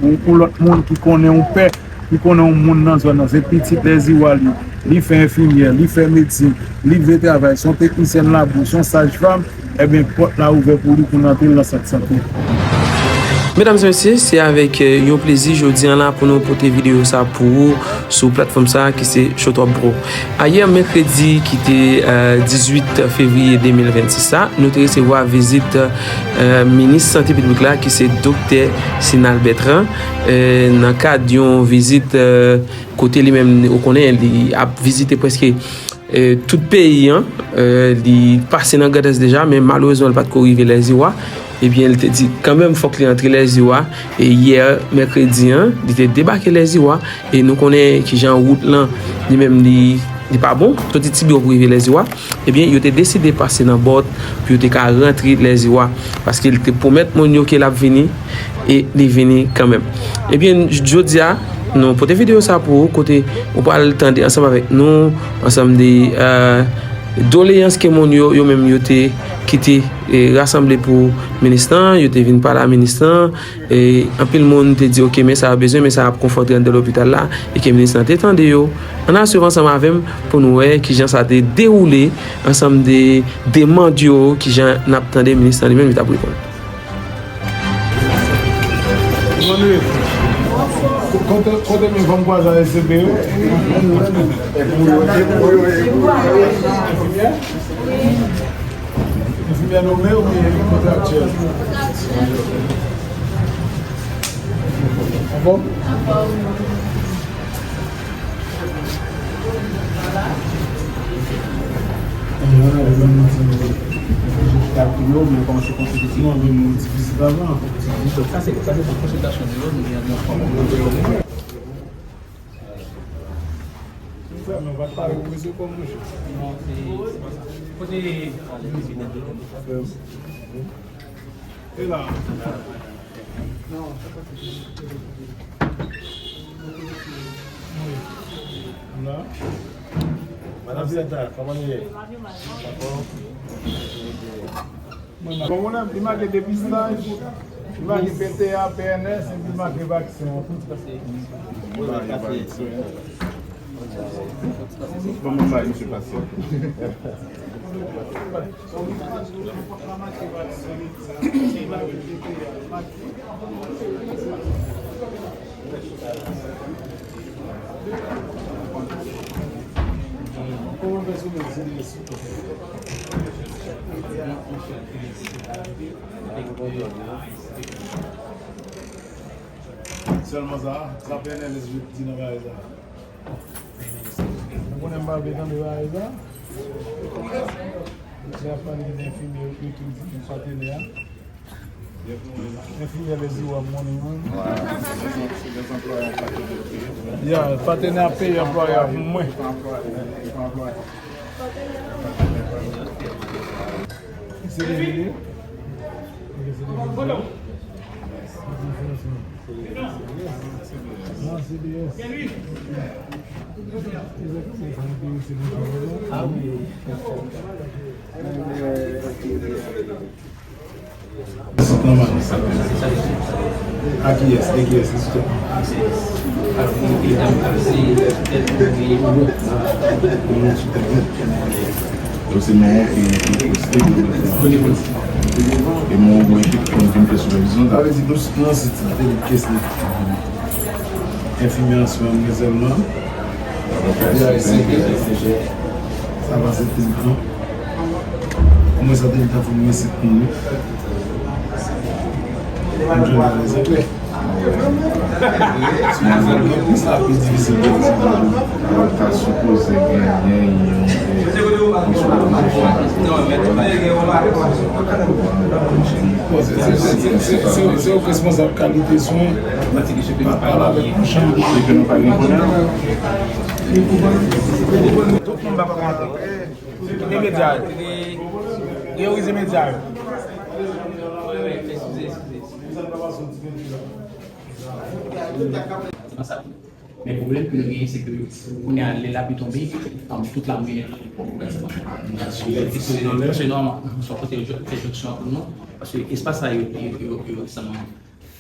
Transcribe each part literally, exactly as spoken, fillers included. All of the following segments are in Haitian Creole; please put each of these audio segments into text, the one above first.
Pou, pou lòt moun ki konnen yon pè, ki konnen yon moun nan zòn nan, se pitit Lèziwa li, li fè enfimyè, li fè medsin, li vle travay, se yon teknisyèn labou, se yon sajfanm, ebyen, pòt la ouvè pou li pou n antre l nan sant sante. Medam e mesye, se avèk, eh, yon plezi jodi a la pou nou pote videyo sa pou ou sou platfòm sa ki se Chotwop Pro. Ayè mèkredi ki te, eh, dizuit fevriye de mil vennsis sa, nou te resevwa vizit, eh, minis sante piblik la ki se doktè Sinal Bertrand, eh, nan kad yon vizit, eh, kote li menm, ou konnen, li ap vizite prèske, eh, tout peyi an. Eh, li pase nan Grandans deja, men malerezman, li pa t ko rive Lèziwa. Ebyen, li te di kanmenm fòk li antre Lèziwa. E yè, mèkredi an, li te debake Lèziwa. E nou konnen kijan wout lan, li menm, li, li pa bon. Soti Tibyon pou rive Lèziwa. Ebyen, yo te deside pase nan Bòt pou yo te ka rantre Lèziwa. Paske li te pwomèt moun yo ke l ap vini, e li vini kanmenm. Ebyen, j-, jodi a, nou pote videyo sa pou ou, kote ou pral tande ansanm avèk nou, ansanm de, eh, doleyans ke moun yo, yo menm yo te, ki te, eh, rasanble pou minis lan, yo te vin pale a minis lan, e anpil moun te di, "Ok, men sa yo bezwen, men sa ap konfòte anndan lopital la," e ke minis lan te tande yo. Ann al swiv ansanm avè m pou nou wè kijan sa te dewoule, ansanm de demann yo, kijan n ap tande minis lan li menm li t ap reponn. Kote, kote men fanm kwaza S C P yo? Enfimyè nome oubyen kontraktyèl? Anfòm? Sa se, sa se pou konsiltasyon de lòd, nou gen yon fòm. Frè m, nou pa t pale pou rezo kò, monchè. Non, se, se pa sa. Kote ale, se la. E la. Non, sa pa ti. Wi. La. Madan Senta, kòman nou ye? Dakò? Bon, mwen, li make depistaj, li make P T A, P N S, epi li make vaksen an tou. Bon, mwen, mwen, misye pase. Sèlman sa, sa P N L S di nan bagay sa. Ou konnen m pa vle tande bagay sa. Misye ap pale de enfimyè, yo tou di ki patnè a. Enfimyè Lèziwa, m konnen mwen. Ya, patnè a peye anplwaye a pou mwen. Se de vide. Non, se de yès. Ah wi. Ak kiyès? E kiyès? Donk se mwen ki, ki, ki, e mwen mwen ki konn vin fè sipèvizyon. Sa vle di nou, nou nan sit la, te gen kès li. Enfimyè an swen mwen sèlman. Sa pase te di non. Kòman sa te di tan pou mwen se pou mwen. Mwen jwenn rezon klè. Sa pi difisil pou mwen. Alò, ta sipoze genyen yon, eh, yon sipèvizasyon. Se, se, se, se, se, se responsab kalite swen. Pa pale avèk yon chanm. E ke nou pa gen kounye a. Tout moun pa pral rantre. Kite medya yo, kite, priyorize medya yo. Men pwoblèm ke nou genyen, se ke kounye a, lè lapli tonbe, um, tout la mwen, se nòmal, se yon kote yo fè jonksyon pou nou, paske espas sa yo, yo, yo, yo, yo,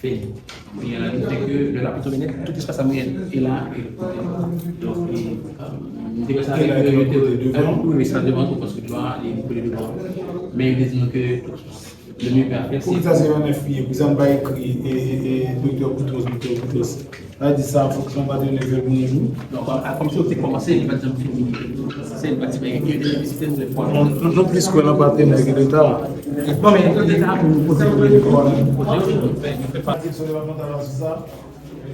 Kounye a la, nou fè ke lè lapli tonbe nèt, tout espas la mwen e la, e kote. Donk, e, euh, m te wè sa avèk, euh, yo te, wi, wi, sa devan tou, paske dlo a, li koule devan. Men yo te di nou ke le mieux à faire, se... Poukisa se yon F I A? Poukisa n pa ekri, e, e, e, Doktè Boutros, Doktè Boutros? Sa di sa, fòk se yon patnè ke l gen tou. Donk, a, a, kòmsi yo te kòmanse, li pa t janm fini. Se yon pati bagay ke yo te vizite nou lè fwa. Non, nou, nou plis kwè nan patnè ke Leta. Bon, men Leta pou nou poze yo, pou nou poze yo, nou fè, nou fè pa. Pati sou depatman ta la sou sa.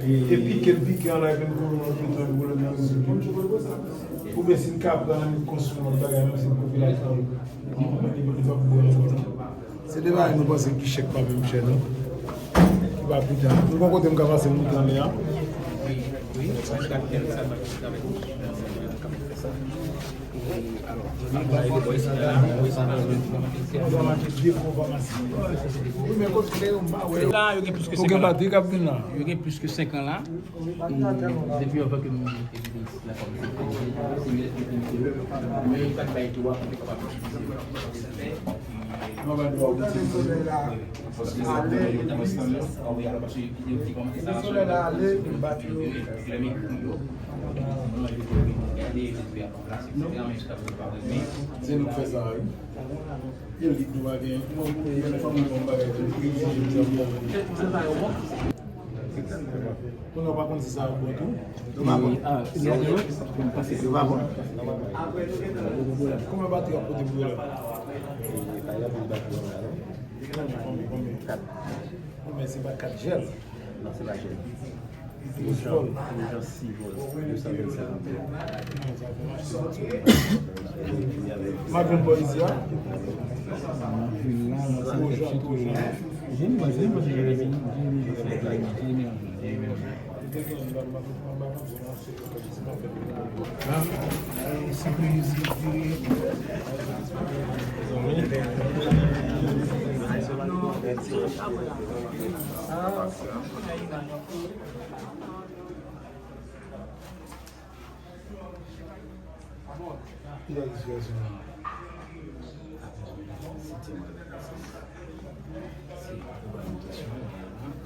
E pike l pike an la, epi n konnen yon pwoblèm nan rezoud li. Oubyen si n ka pran l, n konstwi yon lòt bagay, menm si popilasyon li, li p ap bon ankò non. Se de bagay nou panse ki chèk pa menm chè non. Ki pa pita. Nou gon kote m ka pase m moute anlè a. Wi, men kote yo m pa wè yo. Yo gen batri k ap vin la. Yo gen plis ke senk an la. E depi anvan ke m te vin isit la kòm sekretè jeneral, se li ki te mete yo, men li pa t bay dwa pou te kapab itilize yo. Sa fè, e, nou pa bay dwa pou itilize yo. Paske se pou yo te mwen sanble, a wi, alò, paske yo te kòmanse sa, yo te fèmen tout yo. Non, yo te gade, yo te fè an plas, etsetera, men jiska prezan pa vre, men se nou k fè sa, wi. E li dwa gen, yon fanmi yon bagay, egzije m sa pou mwen. Kounye a w pa konn si sa yo bon tou. Yo pa bon. Yo pa bon. Konbyen batri ap pote pou yo la? Konbyen, konbyen? Kat. Konbyen, se pa kat jèl? Non, se pa jèl. Sis vòl. Sis vòl. De san vennsenk anpè. M ap jwenn bò isi a. Jeni, jeni, jeni, jeni.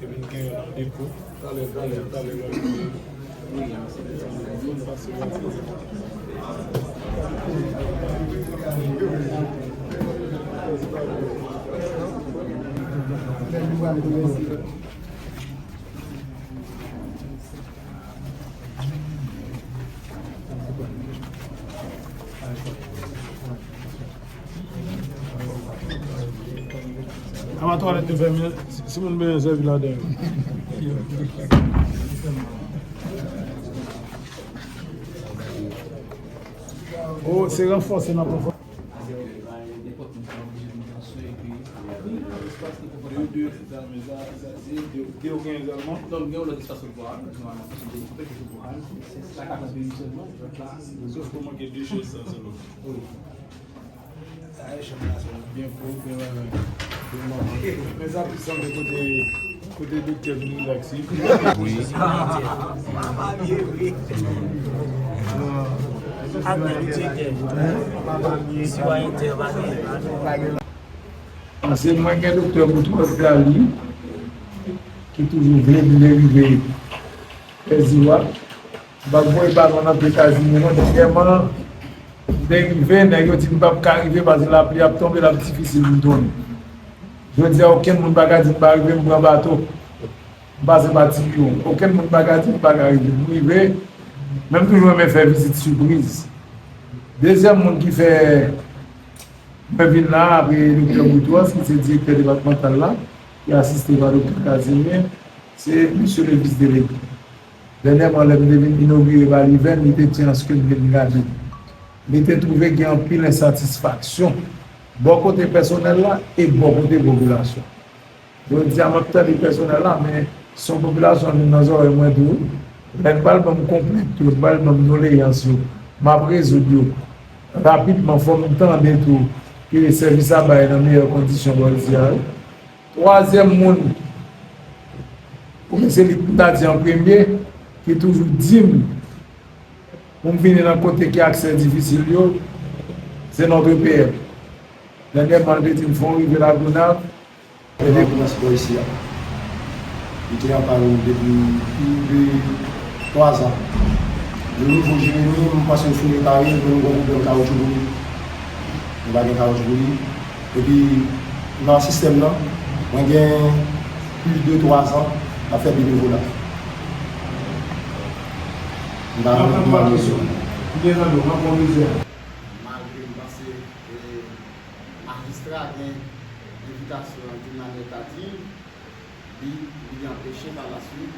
Epi n gen yon nan depo. Talè, talè, talè, lè nou pase la. Apa twalèt yo fèmen, si, si moun bezwen sèvi ladan yo. Oh, se ranfòse nan pwofondè. Dèyè, dèyè, sa, men sa, sa, se de, de ou gen egzakteman. Non, gen yon lòt espas pou al, nòmalman, paske de koupe ke pou al, se la ka fè sèlman, lòt la. Sof ke manke de chèz sa sèlman. Wi. Sa e chanm la, se byen pwòp, byen bagay. Men sa plis sanble kote, kote doktè vin rilakse. Wi. Ak direktè. Si w a entè, pa gen. Paske mwen gen doktè Boutros Ghali, ki toujou vle vin rive fè ziwa. M p ap voye balon nan pye Casimiro non, dèyèman, m te rive, nèg yo di m p ap ka rive paske lapli ap tonbe, l ap difisil pou m tounen. Jodi a, okenn moun pa ka di m pa rive, m pran bato. M pase pa Tibiwon. Okenn moun pa ka di m pa ka rive. M rive, men m toujou renmen fè vizit sipriz. Dezyèm moun ki fè mwen vin la, apre doktè Boutros, ki se direktè depatmantal la, ki asiste pa doktè Casimir, se mesye le vis delege. Dènyèman, lè m te vin inogire pa Liven, li te di anske m vin gade. Li te twouve gen anpil ensatisfaksyon bò kote pèsonèl la e bò kote popilasyon. Jodi a, m ap tande pèsonèl la, men son popilasyon vin nan zòrèy mwen tou. Lè n pral ban m konplent yo, n pral ban m doleyans yo, m ap rezoud yo rapidman. Fò m tande tou ke sèvis la bay nan meyè kondisyon bò isi a yo. Twazyèm moun, oubyen se li pou m ta di an premye, ki toujou di m pou m vini nan kote ki aksè difisil yo, se Notre P M. Dènyèman, li te di m fò w rive Lagonav. Mwen kòmanse bò isi a. Li te anpann depi plis de twa zan. Yo nouvo Jeremi, m panse yo fin repare l, men nou gen pwoblèm kawotchou pou li. Nou pa gen kawotchou pou li. Epi, nan sistèm nan, mwen gen plis de twa zan m ap fè benevola. M pa renmen pou mwen bezwen. Malgre m panse, eh, majistra gen envitasyon an d'une manière tardive, li, li anpeche pa laswit,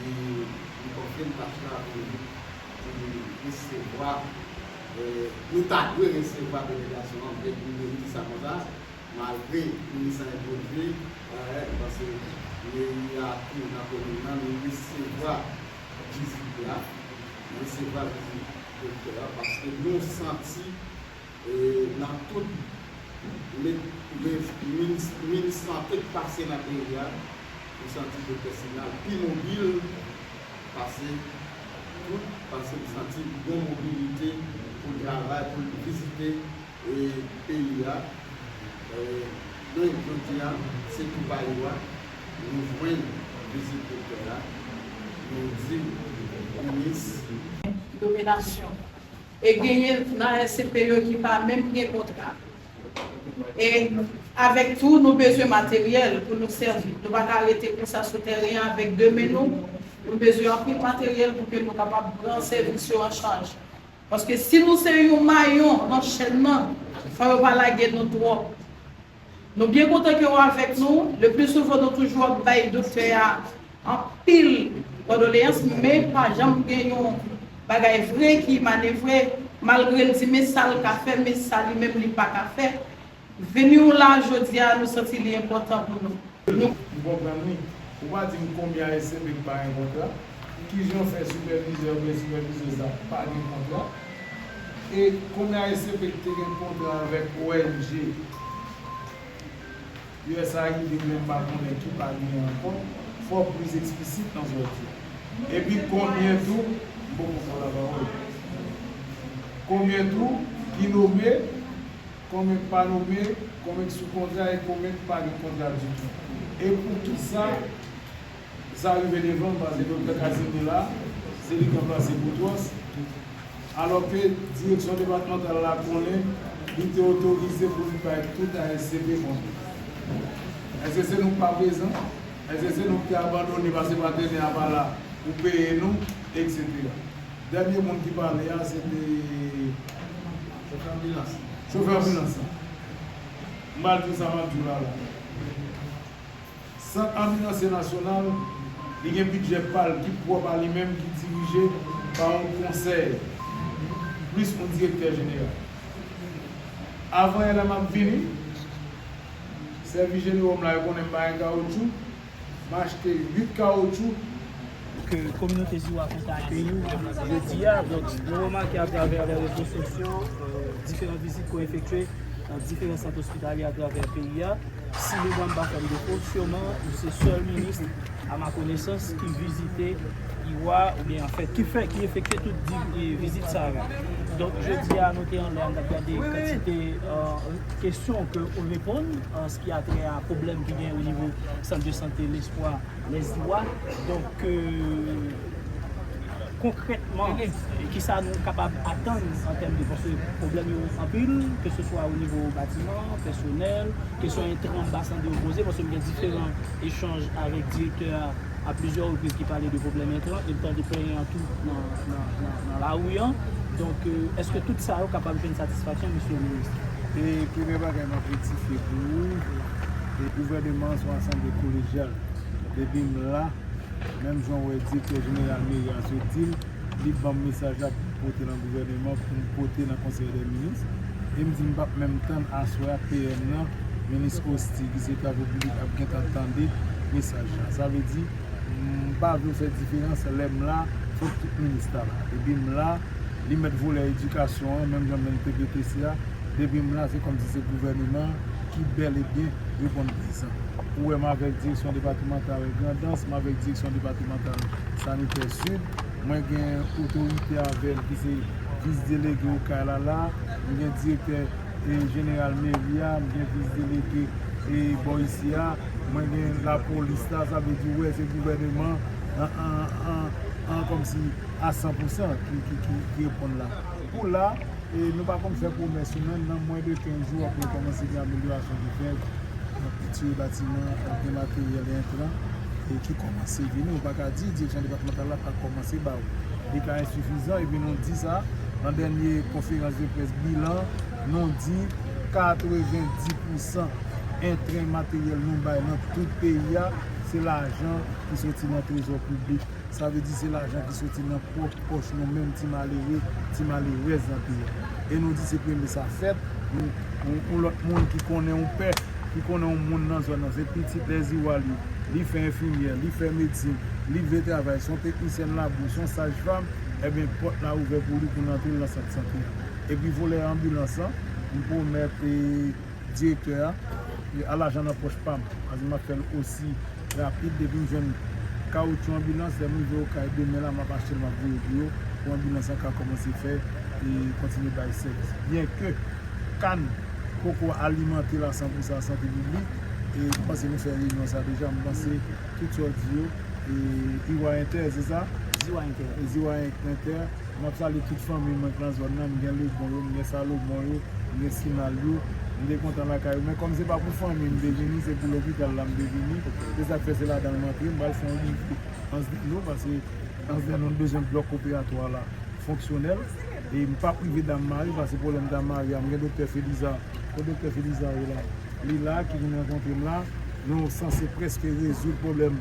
li, li konfye m tach la pou li, pou li resevwa, eh, nou ta dwe resevwa delegasyon an, men pou nou di sa konsa, malgre minis lan entwodui, eh, m panse meri a tou nan komin nan, nou resevwa vizit la, nou resevwa vizit doktè a, paske nou santi, e, nan tout le, le, minis, minis sante k pase nan peyi a, nou santi doktè Sinal pi mobil pase tout, paske nou santi l gen mobilite pou l travay, pou l vizite, e, peyi a. E, donk, jodi a, se tou pa yo a, nou jwenn vizit doktè a, nou di minis. Dominasyon. E genyen nan S C P yo ki pa menm gen kontra. E avèk tou, nou bezwen materyèl pou nou sèvi. Nou pa ka rete konsa sou teren an avèk de men nou. Nou bezwen anpil materyèl pou ke nou kapab pran sèvis yo an chaj. Paske si nou se yon mayon nan chèn nan, fò yo pa lage nou twòp. Nou byen kontan ke w avèk nou. Le pli souvan, nou toujou ap bay doktè a anpil kondoleyans, men pa janm gen yon bagay vre ki manevre, malgre l di men sa l ka fè, men sa li menm li pa ka fè. Vini w la jodi a, nou santi li enpòtan pou nou. Nou konprann li. Ou pa di m konbyen A S C P k pa gen kontra, kijan w fè sipèvizè oubyen sipèvizèz la pa gen kontra, e konbyen A S C P k te gen kontra avèk O N G U S A I D, menm pa konnen ki pa genyen ankò, fò w plis eksplisit nan sa w di a. Epi konbyen tou, m poko fè w lapawòl. Konbyen tou ki nome, konbyen k pa nome, konbyen k sou kontra e konbyen k pa gen kontra ditou. E poukisa sa rive devan m, paske Doktè Casimir la, se li k ranplase Boutros, alòske direksyon depatmantal la konnen li te otorize pou li bay tout A S C P kontra. Èske se nou k pa prezan? Èske se nou ki te abandone paske patnè a pa la pou peye nou, etsetera? Dènye moun ki pale a, se te chofè anbilans. Chofè anbilans la. M pral di sa m ap di w la la. Sant Anbilansye Nasyonal, li gen bidjè pa l ki pwòp a li menm, ki dirije pa yon konsèy, plis yon direktè jeneral. Avanyè la m ap vini, sèvis jenero m la, yo konnen m pa gen kawotchou, m achte uit kawotchou. Ke kominote Ziwa kontan akeyi w jodi a. Donk, nou remake atravè lè rezo sosyo, euh, diferan vizit ke w efektye nan diferan sant ospitalye atravè peyi a. Si memwa m pa fè m defo, siman ou se sèl minis, a ma konesans, ki vizite Iwa, oubyen, anfèt, ki fè, ki efektye tout di, e, vizit sa yo. Donk, jodi a, nou te anlè a, n ap gade kantite, euh, kesyon ke ou reponn, an sa ki a trè a pwoblèm ki gen o nivo sant de sante Lespwa, Lèziwa. Donk, euh, konkrètman, kisa nou kapab atann an tèm de, paske pwoblèm yo anpil, ke se swa o nivo batiman, pèsonèl, kesyon entran m pa santi yo poze, paske m gen diferan echanj avèk direktè a, a plizyè repriz ki pale de pwoblèm entran, e m tande plenyen an tou nan, nan, nan, nan lari an. Donk, euh, èske tout sa yo kapab jwenn satisfaksyon, mesye minis? E premye bagay m ap rektifye pou ou, e gouvèneman an se yon asanble kolejyal. Depi m la, menm jan w wè direktè jeneral meri a sot di l, li ban m mesaj la pou m pote nan gouvèneman, pou m pote nan konsèy dè minis. E m di m p ap menm tann aswè a P M nan, minis Hosty, ki se travo piblik, ap gentan tande mesaj la. Sa vle di, m pa vle w fè diferans, lè m la, fòk tout minis ta la. Depi m la, li mèt volè edikasyon an, menm jan m menm T P T C a, depi m la, se kòmsi se gouvèneman ki bèl e byen reponn prezan. Ou wè m avèk direksyon depatmantal Grandans, m avèk direksyon depatmantal sanitè Sid, mwen gen otorite avè m ki se vis delege Okay la la, m gen direktè, e, jeneral meri a, m gen vis delege, e, bò isi a, Mwen gen lapolis la, sa vle di, ou wè, se gouvèneman an, an, an, an, kòmsi a san pou san ki, ki, ki, ki reponn la. Pou la, e nou pa konn fè pwomès, men nan mwen de kenz jou, w ap wè kòmanse gen amelyorasyon ki fèt, nan pitire batiman, gen materyèl entran, e ki kòmanse vini. Ou pa ka di direksyon depatmantal la pa kòmanse ba ou. Li ka ensifizan, epi nou di sa, nan dènye konferans de près bilan, nou di katrevenndis pou san entren materyèl nou bay nan tout peyi a, se lajan ki soti nan trezò piblik. Sa vle di se lajan ki soti nan pwòp pòch nou menm ti malere, ti malerèz nan peyi a. E nou di se premye sa fèt, yon, yon, yon lòt moun ki konnen yon pè, ki konnen yon moun nan zòn nan, se pitit Lèziwa li, li fè enfimyè, li fè medsin, li vle travay, se yon teknisyèn labou, se yon sajfanm, ebyen pòt la ouvè pou li pou n antre l nan sant sante a. Epi volè anbilans lan, m pwomèt, e, direktè a, e, a lajan nan pòch pa m. Paske m ap fè l osi rapid, depi m jwenn kawoutchou anbilans, lè m rive Okay demen la, m ap achte l, m ap voye pou yo, pou anbilans lan ka kòmanse fè, e kontinye bay sèvis. Byenke kann poko alimante la san pou san sante piblik, e m panse nou fè reyinyon sa deja, m panse tout sa w di yo, e Iwa Entè, se sa? Ziwa Entè. E Ziwa Entè, m ap salye tout fanmi mwen k nan zòn nan, m gen Lebon yo, m gen Salomon yo, m gen Sinal yo, m te kontan lakay yo. Men kòm se pa pou fanmi m te vini, se pou lopital la m te vini. Se sa k fè se ladan l m antre, m pral fè yon vizit Anse des Naux, paske Anse des Naux nou bezwen blòk operatwa la fonksyonèl. E m p ap rive Dam Mari, paske pwoblèm Dam Mari a, m gen doktè Feliza. Kot doktè Feliza ye la? Li la, ki vin rankontre m la. Nou sanse prèske rezoud pwoblèm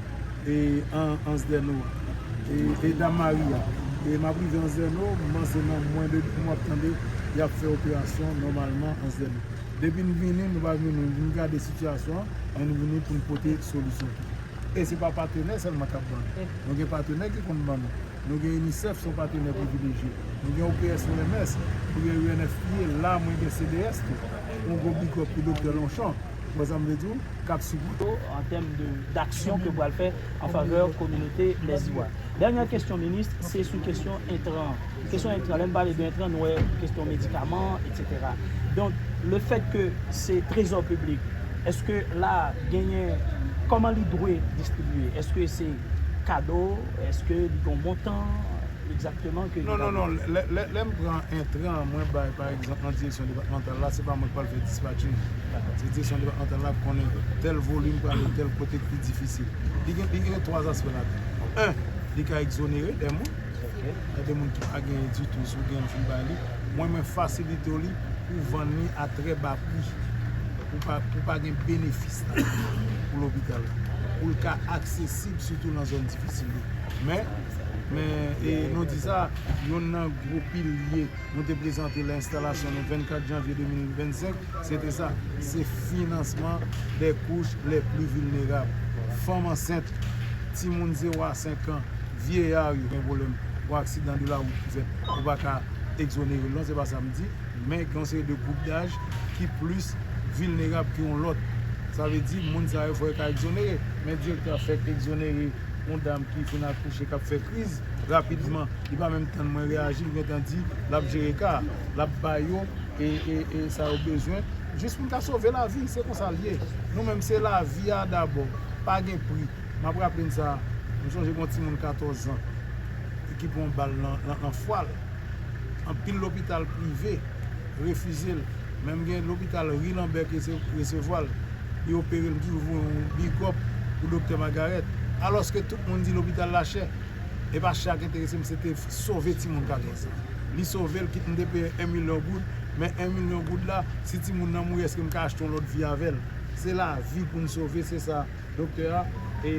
e an, Anse des Naux a. E, e Dam Mari a. E m ap rive Anse des Naux, m panse nan mwens de de mwa, w ap tande, y ap fè operasyon nòmalman Anse des Naux. Depi n vini, nou pa vini, nou vin gade sitiyasyon an, men nou vini pou n pote solisyon tou. E se pa patenè sèlman k ap ban nou. Nou gen patenè ki konn ban nou. Nou gen UNICEF, se yon patenè privilejye. Nou gen O P S, O M S, nou gen U N F P A, la mwen gen C D S tou. Yon gwo big up pou Doktè Longchamp, ou wè sa m vle di w, k ap sipòte. An tèm de, d'action ke pral fè an favè kominote Lèziwa. Dènyè kesyon, minis, se sou kesyon entran. Kesyon entran, lè n pale de entran, nou wè kesyon medikaman, et cetera. Donk, le fèt ke se trezò piblik, èske la genyen, kòman li dwe distribye? Èske se kado? Èske li gen yon montan egzakteman ke li... Non, non, non. Lè, lè, lè m pran entran, mwen bay, pa egzanp, nan direksyon depatmantal la, se pa mwen k pral fè dispatching. Se direksyon depatmantal la k konnen tèl volim pral tèl kote k pi difisil. Li gen, li gen twa aspè ladan. En, li ka egzonere dè moun. Gen de moun ki pa genyen ditou, si w gen, w fin bay li. Mwen, mwen fasilite w li pou w vann li a trè ba pri. Pou pa, pou pa gen benefis la pou lopital la. Pou l ka aksesib, sitou nan zòn difisil yo. Men, men, e, nou di sa, youn nan gwo pilye nou te prezante lè enstalasyon nou vennkat janvye de mil vennsenk, se te sa, se finansman des couches les plus vulnérables. Fanm ansent, timoun zewo a senk an, vyeya yo gen pwoblèm pou aksidan de lawout ki fèt, ou pa ka egzonere l non, se pa sa m di, men gen yon seri de gwoup daj ki plis vilnerab ke yon lòt. Sa vle di, moun sa yo fò yo ka egzonere, men direktè a fèk egzonere yon dam ki fin akouche, k ap fè kriz, rapidman, li pa menm tann mwen reyaji, li gentan di l ap jere ka, l ap ba yo e, e, e sa yo bezwen, jis pou n ka sove lavi, se konsa l ye. Nou menm, se lavi a dabò, pa gen pri. M ap raple n sa, m sonje gen yon timoun katòz zan ki pran yon bal nan, nan, nan fwa l. Anpil lopital prive refize l. Menm gen lopital Ri Lanbè ki rese-, resevwa l. Li opere l, m toujou voye yon big up pou doktè Magarèt. Alòske tout moun di lopital la chè. E pa chè a k enterese m, se te sove timoun katòz zan. Li sove l, kit m te peye en milyon goud, men en milyon goud la, si timoun nan mouri, èske m ka achte yon lòt vi avè l? Se lavi pou n sove, se sa. Doktè a, e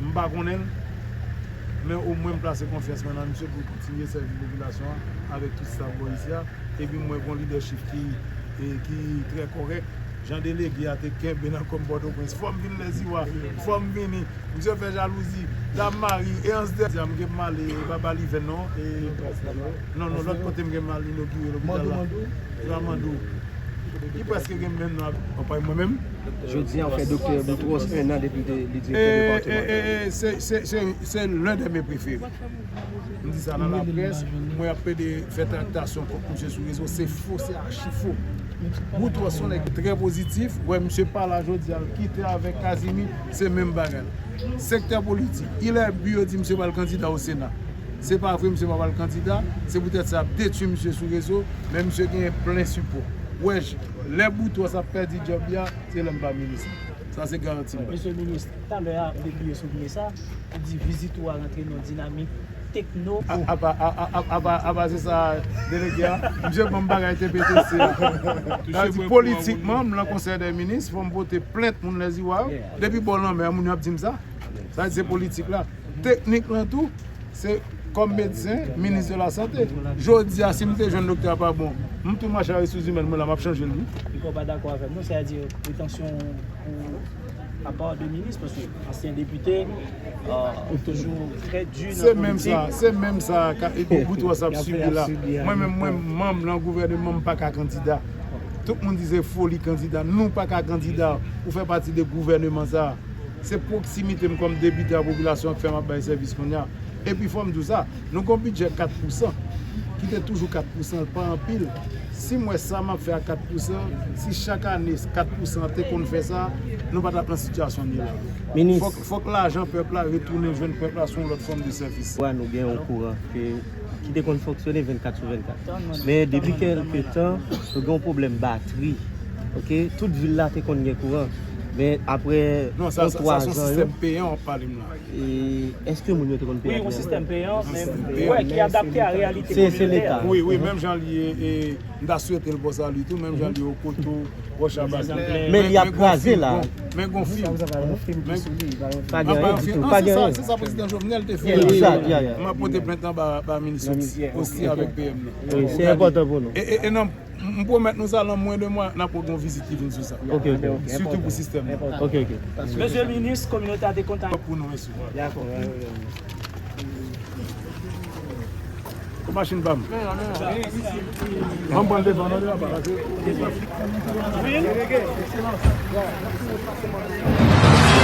m pa konnen l, men omwen m plase konfyans mwen nan misye pou l kontinye sèvi popilasyon an avèk tout staf bò isi a. Epi m wè gon lidèchip ki, e, ki trè kòrèk. Jan delege a te kenbe nan kòm Pòtoprens, fò m vin Lèziwa, fò m vini. Misye fè jalouzi. Dam Mari, e Ansdè, m gen m ale, e pa Balivèn non. E, non, non, lòt kote m gen m al inogire lopital la. Ramandou. Li prèske gen menm non ak, anpay mwen menm. Jodi a, w fè Doktè Boutros un an depi li te, li direktè depatman. E, e, e, se, se, se, se l'un de mes préférés. M di sa nan laprès, mwen ap plede fè traktasyon kont misye sou rezo, se fo, se achi fo. Boutros se yon nèg trè pozitif. Wè, misye pa la jodi a, l kite avèk Casimir, se menm bagay. Sektè politik, Hilaire Bu yo di misye pral kandida o Sena. Se pa vre, misye pa pral kandida. Se poutèt sa y ap detwi misye sou rezo, men misye genyen plen sipò. Wè, lè Boutros ap pèdi djòb li a, se lè m pa minis. Sa se garanti m bay. Mesye minis, talè a, depi yo souliye sa, ou di vizit ou a rantre nan dinamik tekno. A, apa, a, a, a, apa, apa se sa, delege a. Misye ban m bagay T P T C a. Sa di politikman, m nan konsèy dè minis, fò m pote plent moun lèziwa yo. Depi bò lanmè a, moun yo ap di m sa. Sa di se politik la. Teknik lan tou, se kòm medsen, minis de la sante. Jodi a, si m te jwenn doktè a pa bon, m tou mache a resous imèn mwen la, m ap chanje l wi. Li pa dakò avè m, non, sètadi pretansyon ou apa de minis, paske ansyen depite, euh, toujou trè di nan politik. Se menm sa, se menm sa ka, e, Boutros ap sibi la. Mwen menm, mwen, manm nan gouvèneman, m pa ka kandida. Tout moun di se foli kandida. Nou pa ka kandida. Ou fè pati de gouvèneman sa. Se pwoksimite m kòm depite a popilasyon an k fè m ap bay sèvis kounye a. Epi fò m di w sa, nou gen yon bidjè kat pousan ki te toujou kat pousan, l pa anpil. Si m wè sa m ap fè a kat pousan, si chak ane kat pousan an te konn fè sa, nou pa t ap nan sitiyasyon n ye la. Minis. Fòk, fòk lajan pèp la retounen jwenn pèp la sou yon lòt fòm de sèvis. Wè, nou gen yon kouran ke, ki te konn fonksyone vennkat sou vennkat. Men depi kèlke tan, nou gen yon pwoblèm batri. Ok, tout vil la te konn gen kouran. Men apre yon twa zan yo. Non, sa, sa, sa se yon sistèm peyan w ap pale m la. E èske moun yo te konn peye? Wi, yon sistèm peyan, men wè, ki adapte a reyalite kominotè a. Se, se Leta. Wi, wi, menm jan l ye, e, m ta swete l bò Sali tou, menm jan l ye Okoto, Wòch Abad. Men li ap kraze la. Men gon fil. Pa gen anyen ditou. Pa gen anyen. Se sa, se sa prezidan Jovenel te fè. M ap pote plent anba, ba minis osi avèk P M nan. Wi, se enpòtan pou nou. E, e, e nan M, m pwomèt nou sa, nan mwen de mwa, n ap wè gon vizit ki vin sou sa. Ok, ok. Sitou pou sistèm nan. Ok, ok. Mesye minis, kominote a te kontan. Pou nou, mesye. Dakò. Pou machin pa m. Ban m pran l devan, non, devan pa, paske. Wi.